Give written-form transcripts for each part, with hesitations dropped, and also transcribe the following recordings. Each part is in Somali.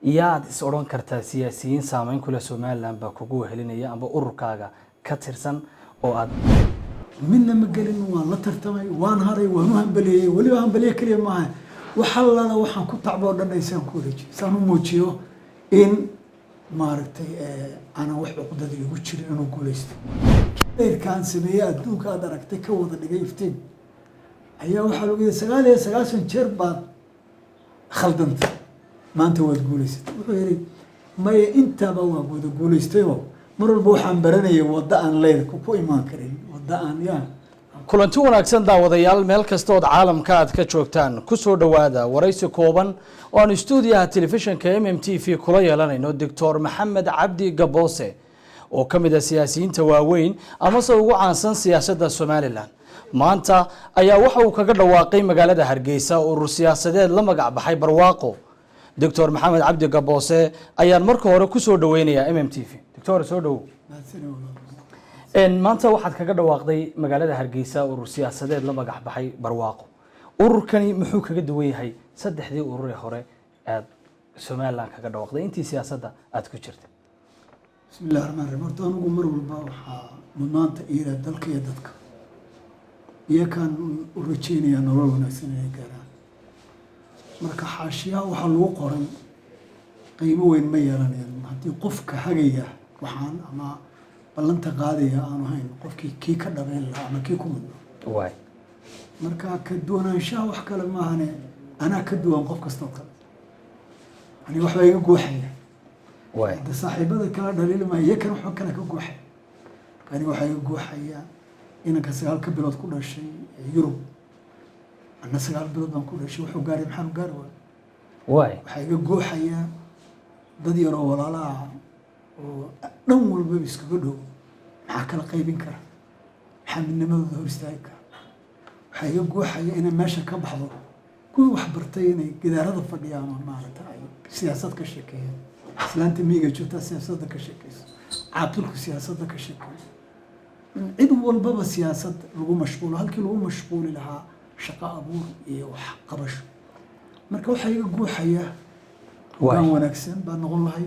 Yaad is odhan kartaa siyaasiyiin saameyn ku leh Somaliland baa kugu wehelinaya amba ururkaaga ka tirsan oo aad Midna ma gelin. Waan la tartamay, waan haray, waan u hambaliyeeyey. Weliba hambaliye keliya maaha, waxallala waxaan ku tacbo oo dhan aysaan ku wareejiyo, saan u muujiyo in maaragtay aanan wax cuqdada igu jirin inuu guuleysto. Leyrkaan sameeyey adduunka aad aragtay ka wada dhigay iftiin ayaa waxaa lagu yihi 99 jeer baad khaldantay, maanta waad guuleysatay. Wuxuu yihi, maya, intaaba waan wada guuleystayoo mar walba waxaan baranayay waddo aan leyrka ku imaan karin, waddo aan yaa. Kulanti wanaagsan, daawadayaal, meel kasta ood caalamka aad ka joogtaan, ku soo dhowaada waraysi kooban oo aan istuudiyaha telefishinka MMTV kula yeelanayno Doctor Maxamed Cabdi Gaboose oo ka mid ah siyaasiyiinta waaweyn amase ugu caansan siyaasadda Somaliland. Maanta ayaa waxa uu kaga dhawaaqay magaalada Hargeysa urur siyaasadeed la magac baxay Barwaaqo. Doctor Maxamed Cabdi Gaboose ayaan marka hore kusoo dhaweynayaa MMTV. Doctor, soo dhowow. Mahadsanid, walaal. Maanta waxaad kaga dhawaaqday magaalada Hargeysa urur siyaasadeed la magac baxay Barwaaqo. Ururkani muxuu kaga duwan yahay saddexdii urur ee hore aad Somaliland kaga dhawaaqday intii siyaasadda aad ku jirtay? Bismi illahi raxmaan raxiim. Horta anigu mar walba waxaa mudnaanta iila dalka iyo dadka, iyakaan u rajeynayaa nolol wanaagsan inay gaaraan. Marka xaashiyaha waxaa lagu qoray qiimo weyn ma yeelanayaan haddii qofka hagaya waxaan ama ballanta qaadaya aanu hayn qofkii kii ka dhabeyn lahaa ama kii ku mudno. Marka ka duwanaanshaha wax kale maahane, anaa ka duwan qof kastoo kale. Aniga waxbaa iga guuxaya. Hadda saaxiibada kala dhaliilmaya, iyakan waxba kale ka guuxay. Marka aniga waxaa iga guuxaya inanka 9-ka bilood ku dhashay ee Yurub, anna 9 bilood baan ku dhashay. Wuxuu gaaray maxaan u gaari waay? Waxaa iga guuxaya dad yaroo walaalaha oo dhan walbaba iskaga dhow, maxaa kala qaybin kara? Maxaa midnimadooda hor istaagi kara? Waxaa iga guuxaya inay meesha ka baxdo kuwii wax bartay inay gidaarada fadhiyaan oo maaragta ay siyaasad ka sheekeeyaan, islaanta miyiga joogtaa siyaasadda ka sheekeyso, caaqilku siyaasadda ka sheekeeyo, in cid walbaba siyaasad lagu mashquulo halkii lagu mashquuli lahaa shaqo abuur iyo wax qabasho. Marka waxaa iga guuxaya hoggaan wanaagsan baan noqon lahay.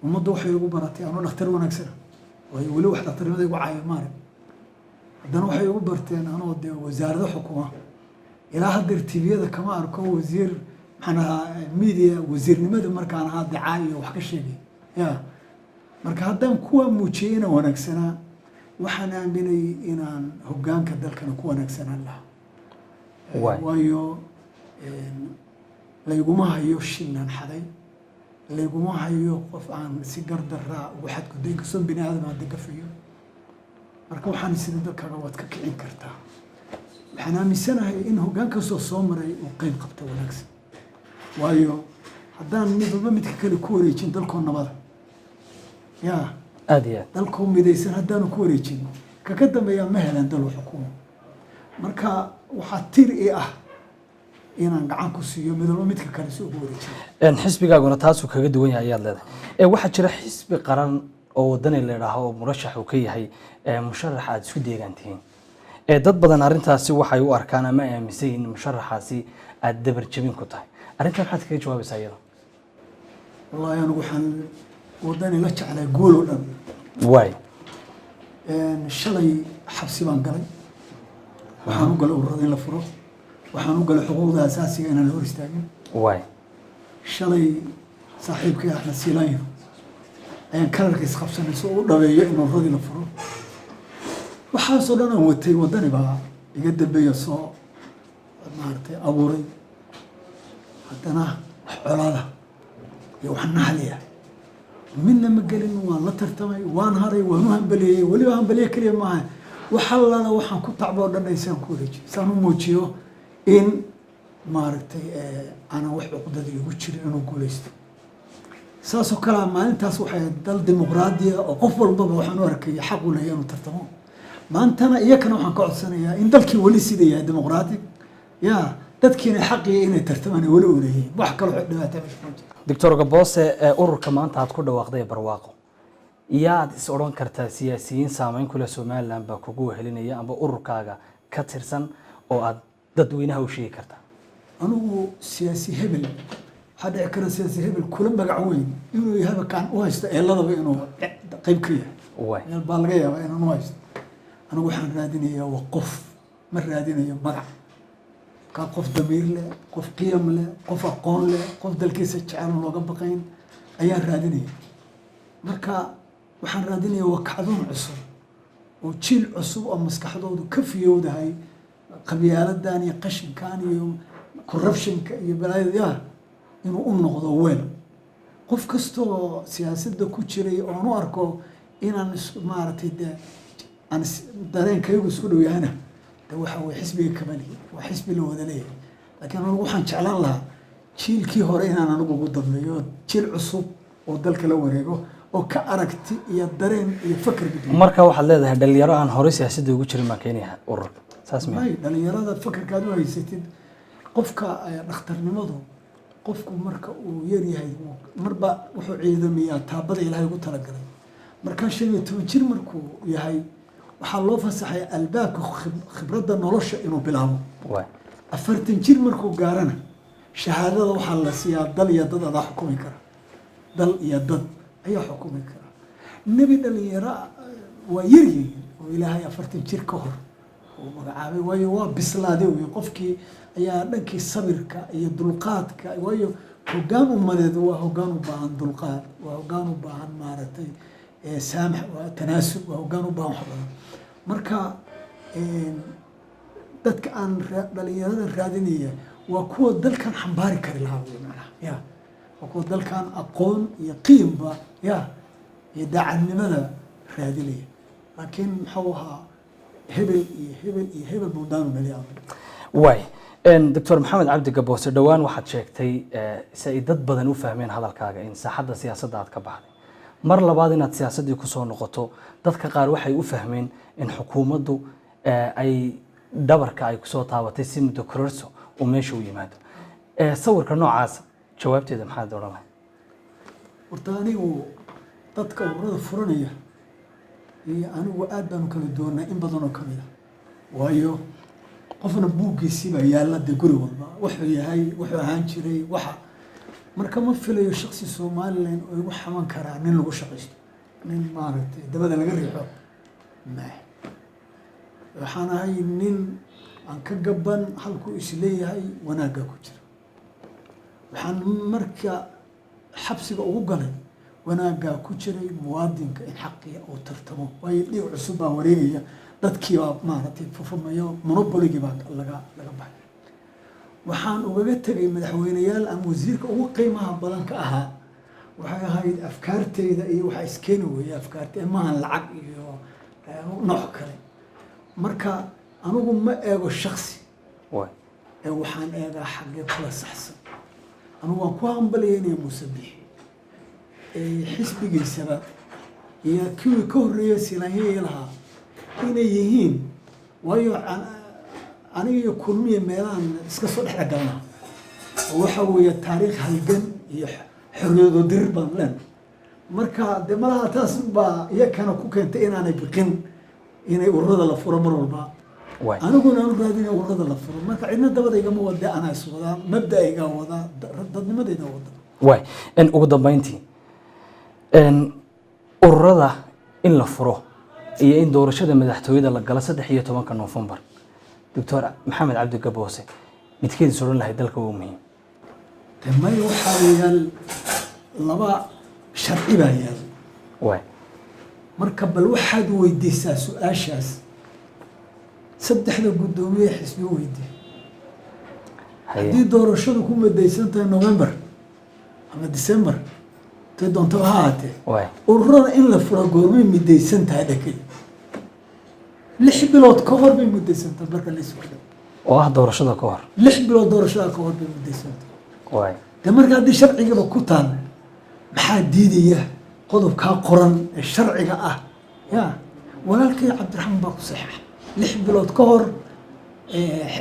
Ummadda waxay igu baratay anoo dhakhtar wanaagsana, waayo weli wax dhakhtarnimada igu caayo maarag. Haddana waxay igu barteen anoo dee wasaarado xukuma. Ilaa haddeer TV-yada kama arko wasiir, maxaan ahaa, media wasiirnimada markaan ahaa dacaa iyo wax ka sheegay ya. Marka haddaan kuwa muujiyey inaan wanaagsanaa, waxaan aaminay inaan hoggaanka dalkana ku wanaagsanaan lahaa. Waayo layguma hayo shillaan xaday, layguma hayo qof aan si gardaraa ugu xadgudbay, inkastoo bini aadam hadda gafayo. Marka waxaan isiri dalkaaga waad ka kicin kartaa. Waxaan aaminsanahay in hoggaan kastoo soo maray uu qeyb qabta wanaagsan, waayo haddaan mid walba midka kale ku wareejin dalkoo nabada ya Aada iyo aad. dalkoo midaysan haddaanu ku wareejin, kaka dambeeyaa ma helaan dal xukumo. Marka waxaa tir i ah inaan gacan ku siiyo mid walba midka kale si ugu wareejiyo. Xisbigaaguna taasuu kaga duwan yahay ayaad leedahay. Waxaa jira xisbi qaran oo Wadani la idhaaho oo murashax uu ka yahay musharax aada isku deegaan tihiin. Dad badan arrintaasi waxay u arkaan ama ay aaminsan yihiin in musharaxaasi aada dabar jebin ku tahay. Arrintan maxaad kaga jawaabaysaa iyada? Wallaahi anigu waxaan Wadani la jeclay guul oo dhan. Shalay xabsi baan galay. Waxaan u galay ururada in la furo, waxaan u galay xuquuqda asaasiga inaan la hor istaagin. Shalay saaxiibkay Axmed Siilaanyo ayaan kalarka isqabsanay si uu u dhabeeyo in ururadii la furo. Waxaasoo dhan aan watay, Wadani baa iga dambeeya soo maaragtay abuuray. Haddana wax colaada iyo wax naxliya midna ma gelin. Waan la tartamay, waan haray, waan u hambaliyeeyey. Weliba hambaliye keliya maaha, waxallala waxaan ku tacbo oo dhan aysaan ku wareejiyo, saan u muujiyo in maaragtay aanan wax cuqdada igu jirin inuu guuleysto. Saasoo kalea maalintaas waxay ahayd dal dimuqraadiya oo qof walbaba waxaan u arkay xaq u leeyahay inuu tartamo. Maantana iyakana waxaan ka codsanayaa in dalkii weli sida yahay dimuqraadi ya, dadkiina xaqii inay tartamaan ay weli u leeyihiin. Wax kaloo dhibaata meesha kuma jirto. Doctor Gaboose, ee ururka maanta aad ku dhawaaqday ee Barwaaqo, yaad is odhan kartaa siyaasiyiin saameyn ku leh Somaliland baa kugu wehelinaya amba ururkaaga ka tirsan oo aad dadweynaha u sheegi kartaa? Anigu siyaasi hebel Waxaa dhici kara siyaasi hebel kula magac weyn inuu yahaba kaan u haysto eeladaba inuu qayb ka yahay. Meel baa laga yaabaa inaan u haysto. Anigu waxaan raadinayaa waa qof, ma raadinayo magac. Ka qof damiir leh, qof qiyam leh, qof aqoon leh, qof dalkiisa jecel oon looga baqayn ayaan raadinaya. Marka waxaan raadinaya waa kacdoon cusub oo jiil cusub oo maskaxdoodu ka fiyowdahay qabyaaladan iyo qashinkan iyo corruptionka iyo balaayada, ya inuu u noqdo weel. Qof kastoo siyaasadda ku jiray oon u arko inaan maaragtay dee aan dareenkaygu isku dhow yahana, de waxa weye xisbiga kamali waa xisbi la wada leeyahay. Laakiin anigu waxaan jeclaan lahaa jiilkii hore inaan anigu ugu dambeeyo, jiil cusub oo dalka la wareego oo ka aragti iyo dareen iyo fakar guduwan. Marka waxaad leedahay dhalinyaro aan horey siyaasadda ugu jirin baan keenaya ururka, saas miya? May, dhalinyarada fakarkaad u haysatid qofka dhakhtarnimadu, qofku marka uu yar yahay marba wuxuu ciidamiyaa taabada Ilaahay ugu talagalay. Markaa 15 jir markuu yahay waxaa loo fasaxay albaabka khibradda nolosha inuu bilaabo. 40 jir markuu gaarana shahaadada waxaa la siiyaa dal iyo dad adaa xukumi kara, dal iyo dad ayaa xukumi kara. Nebi dhalinyaro waa yar yihiin oo Ilaahay 40 jir ka hor uu magacaabay, waayo waa bislaaday wey qofkii ayaa dhankii sabirka iyo dulqaadka, waayo hoggaan ummadeed waa hoggaan u baahan dulqaad, waa hoggaan u baahan maaragtay saamax, waa tanaasub, waa hoggaan u baahan wax badan. Marka dadka aan dhalinyarada raadinaya waa kuwa dalkan xambaari kari lahaa wey macnaha, ya waa kuwa dalkan aqoon iyo qiimba ya iyo daacadnimada raadinaya. Laakiin muxuu ahaa hebel iyo hebel iyo hebel buudaanu meli. Waay, Doctor Maxamed Cabdi Gaboose, dhowaan waxaad sheegtay si ay dad badan u fahmeen hadalkaaga in saaxadda siyaasadda aad ka baxday, mar labaad inaad siyaasaddii kusoo noqoto. Dadka qaar waxay u fahmeen in xukuumaddu ay dhabarka ay kusoo taabatay si muddo kororso uu meesha u yimaado. Sawirka noocaas jawaabteeda maxaad odhan lahayd? Horta anigu dadka ururada furanaya iyo anigu aad baanu kala duwanaa in badan oo kamid ah, waayo qofna buuggiisii baa yaalla dee guri walba, wuxuu yahay, wuxuu ahaan jiray waxa. Marka ma filayo shaksi Somaliland oo igu xaman karaa nin lagu shaqaysto, nin maaragtay dabada laga riixo mah. Waxaan ahay nin aan ka gaban halkuu isleeyahay wanaaggaa ku jira. Waxaan marka xabsiga ugu galay wanaaggaa ku jiray muwaadinka in xaqiya uu tartamo, waayo dhiig cusub baa wareegaya, dadkii baa maaragtay fufamayo, monopoligii baa laga baxay. Waxaan ugaga tegay madaxweyneyaal aan wasiirka ugu qiimaha badan ka ahaa waxay ahayd afkaarteyda iyo waxaa iskeeni weeye afkaarte, maahan lacag iyo nooc kale. Marka anigu ma eego shaksi ee waxaan eegaa xaggee kula saxsan. Anigu waan ku hambalyeynaya Muuse Bixi, xisbigiisaba iyo kuwii ka horreeya Silaanyahii lahaa inay yihiin, waayo aniga iyo Kulmiya meelahan iska soo dhex galnaa oo waxa weeye taariikh halgan iyo xorriyadoo dirir baan leen. Marka dee malaha taas baa iyakana ku keentay inaanay biqin inay ururada la furo mar walba. Aniguna aanu raadinay ururada la furo. Marka cidna dabada igama wade, anaa is wadaa, mabda'aygaa wadaa, dadnimadayda wada. Waay, ugu dambeyntii, ururada in la furo iyo in doorashada madaxtooyada la galo 13-ka Noofembar, Doctor Maxamed Cabdi Gaboose, midkeedis odhan lahay dalka waa muhiim? De may, waxaa yaal laba sharci baa yaal. Marka bal waxaad weydiisaa su-aashaas saddexda guddoomiye xisbi weydii. Haddii doorashadu ku madaysan tahay November ama December, tay doontaba ha ahaatee, ururada in la furo goormay midaysan tahay? Dhakay 6 bilood ka hor bay mudaysan tahay marka la iswada. Oo ah doorashada ka hor. 6 bilood doorashada ka hor bay mudaysan tahay. De marka haddii sharcigaba ku taal, maxaa diidaya qodobkaa qoran ee sharciga ah? Ya walaalkay Cabdiraxmaan baa ku saxiixa 6 bilood ka hor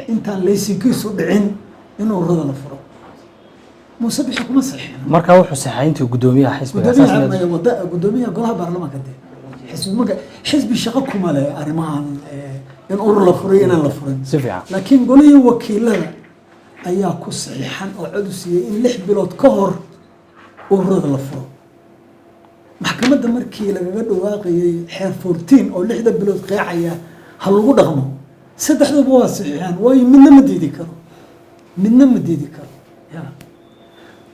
intaan laysinkiisu dhicin in ururada la furo. Muuse Bixi kuma saxiixin. Markaa wuxuu saxay intii guddoomiyaha xisbiga saas Gudoomiyaha golaha baarlamaanka. De xisbi maka xisbi shaqo kuma leh arrimahan in urur la furay inaan la furin. Si fiican. Laakiin golihii wakiilada Ayaa ku saxiixan oo cod u siiyey in 6 bilood ka hor ururada la furo. Maxkamadda markii lagaga dhawaaqayay xeer 14 oo 6da bilood qeexaya ha lagu dhaqmo, saddexduba waa saxiixaan, waayo midna ma diidi karo, midna ma diidi karo ya.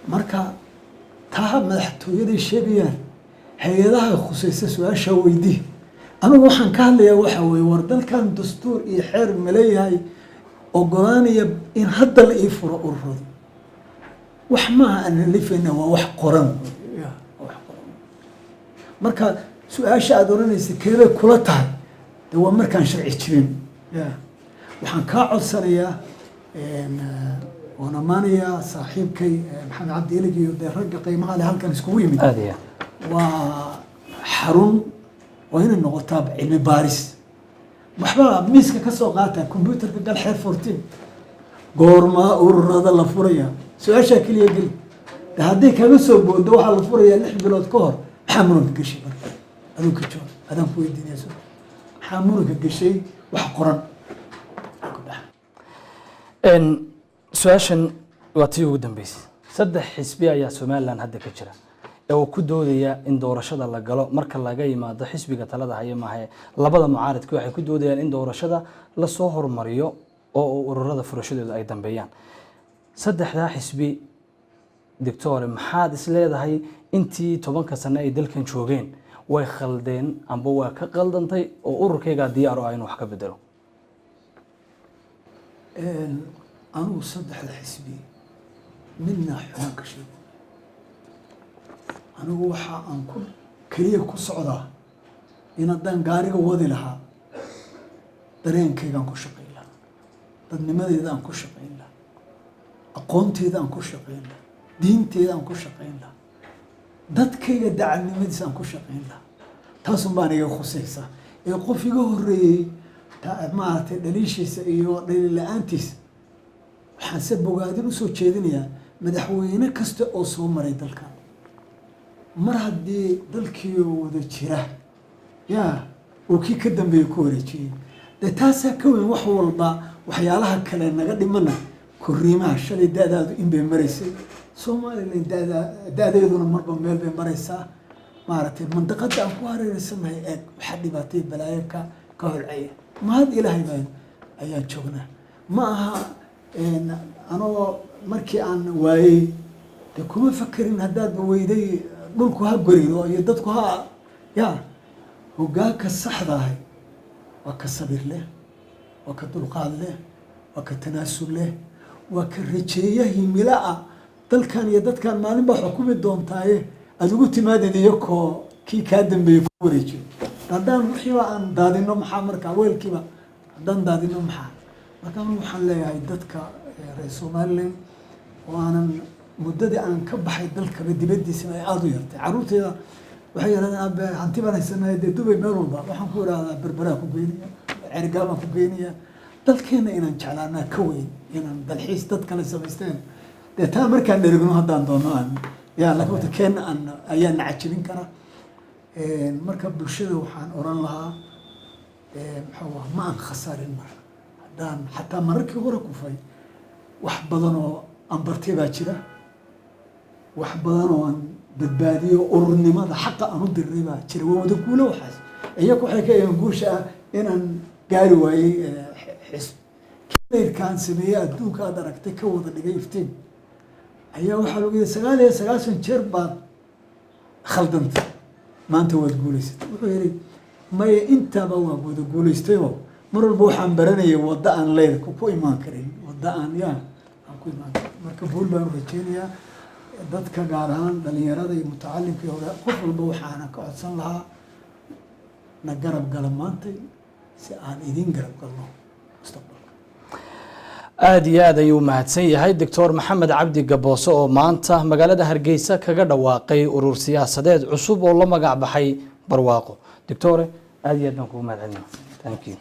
Marka taa madaxtooyaday sheegayaan, hay-adaha khusaysa su-aashaa weydii. Anigu waxaan ka hadlayaa waxaa weeye, war dalkan dastuur iyo xeer ma leeyahay ogolaanaya in hadda la ii furo ururadu? Wax maaha aan alifayna, waa wax qoran ya, waa wax qoran. Marka su-aasha aada oranaysa keebay kula tahay, de waa markaan sharci jirin ya. Waxaan kaa codsanayaa oon ammaanayaa saaxiibkay Maxamed Cabdi Ilig iyo dee ragga qiimaha leh halkan iskugu yimid. Aada iyo. Waa xarun, waa inay noqotaa cilmi baaris. Waxba miiska ka soo qaata, computerka gal, xeer 14 goormaa ururada la furaya? Su-aashaa keliya geli. De hadday kaga soo boodo waxaa la furayaa 6 bilood ka hor, maxaa muranka gashay? Marka aduu ka jawaab, adaan ku weydiinaya su maxaa muranka gashay? Wax qoran ku baxa. Su-aashan waa tii ugu dambeysay. Saddex xisbi ayaa Somaliland hadda ka jira ee uu ku doodaya in doorashada la galo. Marka laga yimaado xisbiga talada haya maahe, labada mucaaridka waxay ku doodayaan in doorashada lasoo horumariyo oo ururada furashadooda ay dambeeyaan. Saddexdaa xisbi, doctore, maxaad is leedahay intii 10ka sano ay dalkan joogeen way khaldeen amba waa ka qaldantay oo ururkaygaa diyaar u ah inuu wax ka bedelo? Anigu saddexda xisbi midna xumaan ka sheego. Anigu waxa aan ku keliya ku socdaa in haddaan gaariga wadi lahaa, dareenkaygaan ku shaqayn lahaa, dadnimadeeda aan ku shaqayn lahaa, aqoonteeda aan ku shaqayn lahaa, diinteeda aan ku shaqayn lahaa, dadkayga dacadnimadiisa aan ku shaqayn lahaa. Taasun baan iga khusaysaa ee qof iga horreeyey maaragtay dhaliishiisa iyo dhaliil la-aantiisa. Waxaan se bogaadin usoo jeedinayaa madaxweyne kasta oo soo maray dalkan. Mar haddii dalkii oo wada jira yaa uu kii ka dambeeyey ku wareejiyey, dee taasaa ka weyn wax walba. Waxyaalaha kale naga dhimana, korriimaha shalay da-daadu in bay maraysay, Somaliland dada da-deeduna marba meel bay maraysaa. Maaragtay, mandaqada aan ku hareereysanahay eeg, waxaa dhibaatay balaayo ka holcaya. Mahad Ilaahay baan ayaan joognaa. Ma aha anoo markii aan waayey dee kuma fakerin haddaadba weyday dhulku ha gorido iyo dadku ha ya. Hoggaanka saxda ahay waa ka sabir leh, waa ka dulqaad leh, waa ka tanaasul leh, waa ka rajeeya himila ah dalkan iyo dadkan maalin baa xukumi doontaaye aada ugu timaadid iyakoo kii kaa dambeeyey ku wareejiyo. Haddaan wixiiba aan daadino, maxaa markaa weelkiiba haddaan daadino maxaa? Marka anu waxaan leeyahay dadka reer Somaliland oo aanan muddadii aan ka baxay dalkaba dibaddiisaba ay aada u yartay, carruurtayda waxay yidhahdeen, "Abe, hanti baan haysanaya dee Dubay meel walba." Waxaan ku idhahdaa, Berberaa ku geynaya, Cergaa baan ku geynaya. Dalkeena inaan jeclaanaa ka weyn inaan dalxiis dad kale samaysteen. Dee taa markaan dherigno haddaan doono aan ya, laakiin wata keena aan ayaa na cajabin kara. Marka bulshada waxaan oran lahaa, muxuu ah, ma aan khasaarin mar haddaan xataa mararkii hore kufay. Wax badan oo aan bartay baa jira, wax badan oo aan badbaadiyo ururnimada xaqa aan u diray baa jira. Waa wada guulo waxaas. Iyaku waxay ka eegeen guusha ah inaan gaari waayey xisb leyrkaan sameeyey adduunka aad aragtay ka wada dhigay iftiin ayaa waxaa lagu yihi 99 jeer baad khaldantay, maanta waad guulaysatay. Wuxuu yihi, maya, intaba waan wada guulaystayoo mar walba waxaan baranayay waddo aan leyrka ku imaan karin, waddo aan ya aan ku imaan karin. Marka guul baan u rajeynayaa dadka, gaar ahaan dhalinyarada iyo mutacalimka iyo qof walba. Waxaana ka codsan lahaa na garab gala maantay si aan idin garab galno mustaqbalka. Aada iyo aad ayuu mahadsan yahay Doctor Maxamed Cabdi Gaboose oo maanta magaalada Hargeysa kaga dhawaaqay urur siyaasadeed cusub oo la magac baxay Barwaaqo. Doctore, aada iyo aad baan kugu mahad celina. Thank you.